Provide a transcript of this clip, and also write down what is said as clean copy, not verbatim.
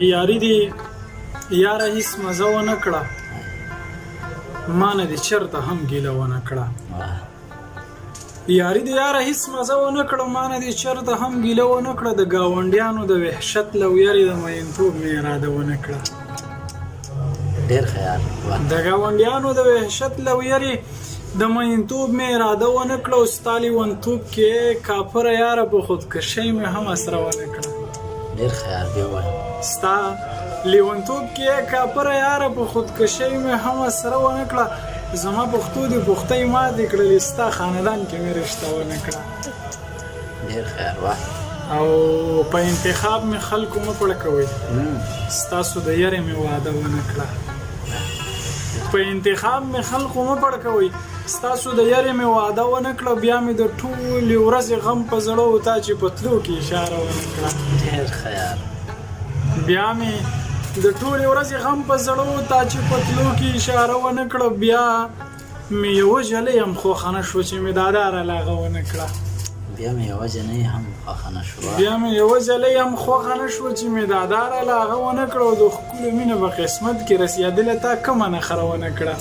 یاري دې یاره هیڅ مزه ونه کړه، ما نه دې چرته هم ګیله ونه کړه. یاري دې یاره هیڅ مزه ونه کړه، ما نه دې چرته هم ګیله ونه کړه. د ګاونډیانو د وحشت له ویرې د مینتوب مې اراده ونه کړه. ډیر خیال. د ګاونډیانو د وحشت له ویرې د مینتوب مې اراده ونه کړه، او ستا لیونتوب کې کاپره یاره په خودکشۍ مې هم اسره ونه کړه. ډیر خیال به وای. ستا لیونتوب کې کاپره یاره په خودکشۍ مې هم اسره ونه کړه. زما پښتو دې پښتۍ ماتې کړلې، ستا خاندان کې مې رشته ونه کړه. ډیر خیال واه. او په انتخاب مې خلکو مه پړه کوئ، ستاسو د یرې مې وعده ونه کړه. په انتخاب مې خلکو مه پړه کوئ، ستاسو د یرې مې وعده ونه کړه. بیا مې د ټولې ورځې غم په زړه و، تا چې په تلو کې اشاره ونه کړه. ډیر خیال. بیا مې د ټولې ورځې غم په زړه و، تا چې په تلو کې اشاره ونه کړه. بیا مې یوه جلۍ هم خوښه نه شوه چې مې داداره له هغه ونه کړه. بیا مې یوه جنۍ هم خوښه نه شوه. بیا مې یوه جلۍ هم خوښه نه شوه چې مې داداره له هغه ونه کړه. او د ښکلو مینه په قسمت کې رسېدله، تا کومه نخره ونه کړه.